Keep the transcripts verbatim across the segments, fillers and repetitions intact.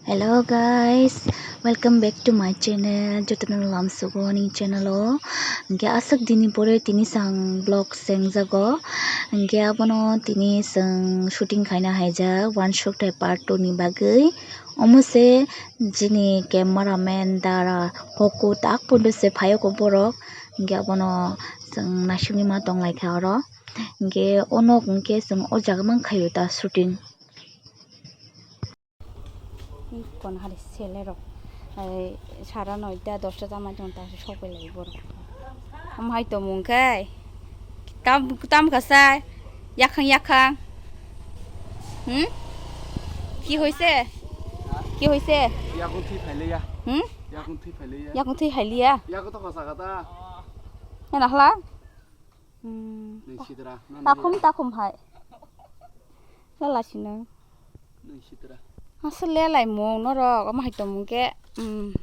Hello guys, welcome back to my channel. Jotono lamsogo ani channel o. Hingke aswk dini pore tini sang vlog sengjago. Hingke abono tini sang shooting khaina haijak one shot hai part two ni bagwi. Omo se jini cameraman dara hoku tak pondo se phayoko borok. Hingke abono chwng naisingwi ma tonglaikha oro. Hingke o nok hingke chwng o jaga mankhaio ta shooting. Kon hari sele rok. Ai, sara noita dosta tama chong ta sopai lai borok. Am hai to mung kai. Tam, tam kasa. Yakhang, yakhang. Hmm? Ki hoise? Ki hoise? Yakung thui phailiya. Hmm? Yakung thui phailiya. Yakung thui phailiya. Yakung to khasa kata. Yana hla? Hmm. Nung sidra. Takhum, takhum hai. Lala sinung. Nung sidra. Asal lelai mung norok, omo hai tongmung ke. Hmm.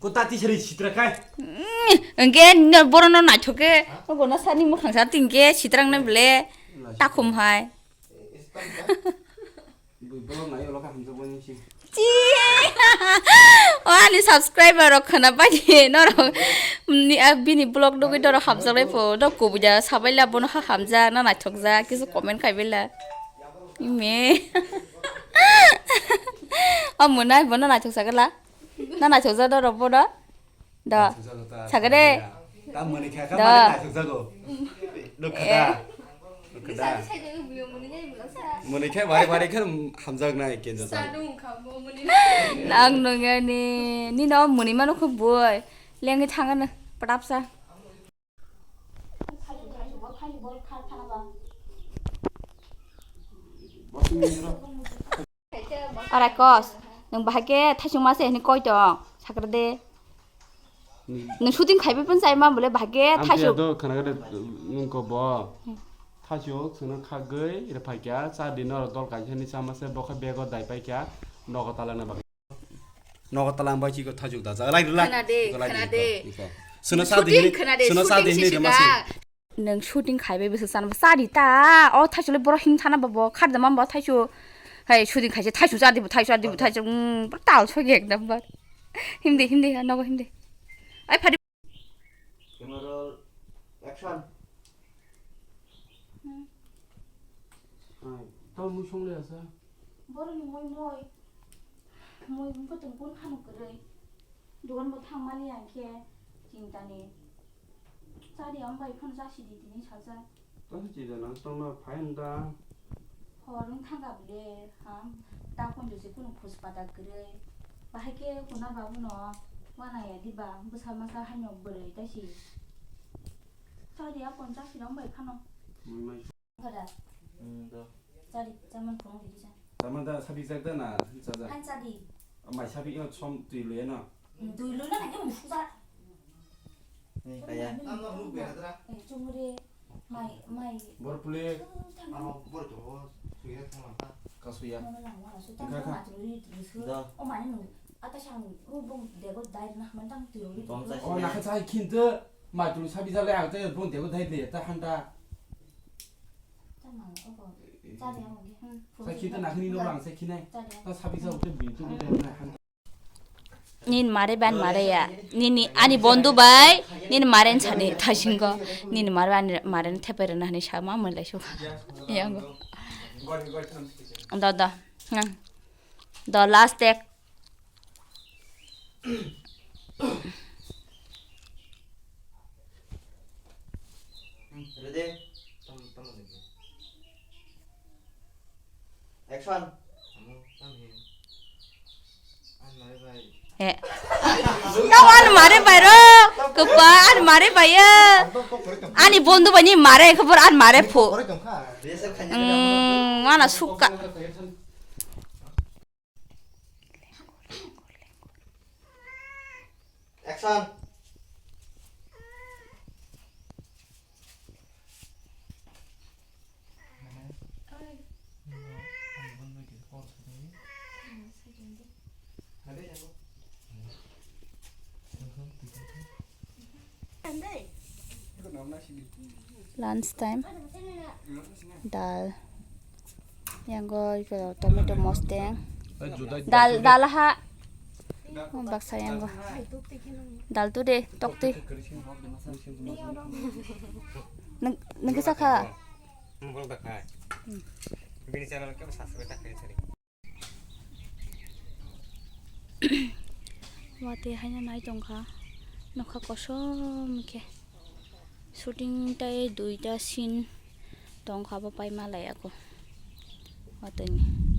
Ko tati sari sitra kai? Engke no boro no naithok ke. Ogo na sani mukhang sa tingke sitrang na bele. Takhum hai. Bui bolong nai olo ka hamjak boni si. Chi. O ani subscriber rok khana pai norok. Ni, a, bini vlog nugui norok hamjak lai po. Norok kubuja sabai la bono ha hamjak na naithok jak kisu comment khai bela. Ime. O munai bono naithok sagala. Na naithok jak norok bono. Da. Naithok jago ta. Sagade. Ta muni kha kha da. Mani naithok jago. Dukha da. Dukha da. Muni kha bari bari kha hamjak nai kenja ta. Nang nungani. Ni no muni mano khub boy. Lengi thangana. Patapsa. Arai kos, nwng bahai khe thaisung ma se hwnwi koi tong, sakra de. Hmm. Nwng shooting khaibai phano chai ma bole bahai khe thaisung. Ang khe do khana khe de nwng ko bo. Thaisung chwngno khagwi rwphai kha, cha di norok dol kaisa ni chama se bo khe bego dai pai kha, nogo talangna bagwi. Nogo talang bai chiko thajuk da, ja, lai, lai. Khna de, khna de. Suna sa de, shooting khna de, suna sa de shooting hini sisi rema da. Nwng shooting khaibai bwswk chana ba chadi ta. O thaichuk le borok him thana ba bo khar da man bo thaichuk. Hai shooting khaise thaichuk chadi bo thaichuk chadi bo thaichuk. Hmm, pura tal soi ek number. Him de, him de, nogo him de. Ai phadi. Camera roll, action. Hmm. Hai, tamo mui song le asa. Borok ni mui mui. Mui bwtwng kun khano kwrwi. Dogan bo thang mani ang khe chintani. Chadi ang bai phano jasi di tini sajak. Tamo chida nang tongma phain da. Hor wng thang kha bwle ham ta kon de se kunu khuj pata kwrwi. Bahai khe kuna babu no wana ya diba bwsa masa haino bwrwi ta si. Chadi a kon jasi rang bai phano. Mui mai. Kada. Hmm, do. Chadi, chaman phone di kisa. Chaman da sabi jak da na, chaja. An chadi. Mai sabi yo chom twi luya na. Hmm, twi luya na, yang musuh sa. Ni kaya. Eh, chumure, mai, mai. Bor pule. Oh, tang. Amo bor to, suya thang ta. Kasuya. Mama lang wala su, tang. Kha, kha. Ma twi luya twi su. Da. O mani nu, ata sang, ru bong dego dai na, man tang twi luya. Tong sa. Oh, na kha chai khin te, mai twi sabi jak le, ang te bong dego dai le, ta handa. Sakhi ta nakhini no rang sakhi nai. Ta sabi sa utte bintu utte na han. Nin mare ban mare ya. Nini ani bondu bai. Nini maren sani thasingo. Nini mare ban maren theper na hani sama mulai su. Yango. Da da. Nang. Da last take. Ready? Tam, tam, tam. Action. He. Kau an mare bai ro. Kepa an mare bai ya. Ani bondu bani mare khobor an mare pho. Hmm, mana suka. Action. Lunch time. Dal. Yango iko tomato mosteng. Dal, dal ha. Oh, baksa yango. Dal tu de, tok twi. Nung, nung kisa kha? Mobile da khai. Hmm. Bini channel ke subscribe ta khai sari. Watwi haino nai tongkha. Nokha kosom khe. Shooting tai duita scene tongkha, bo paima lai ako. Watwini.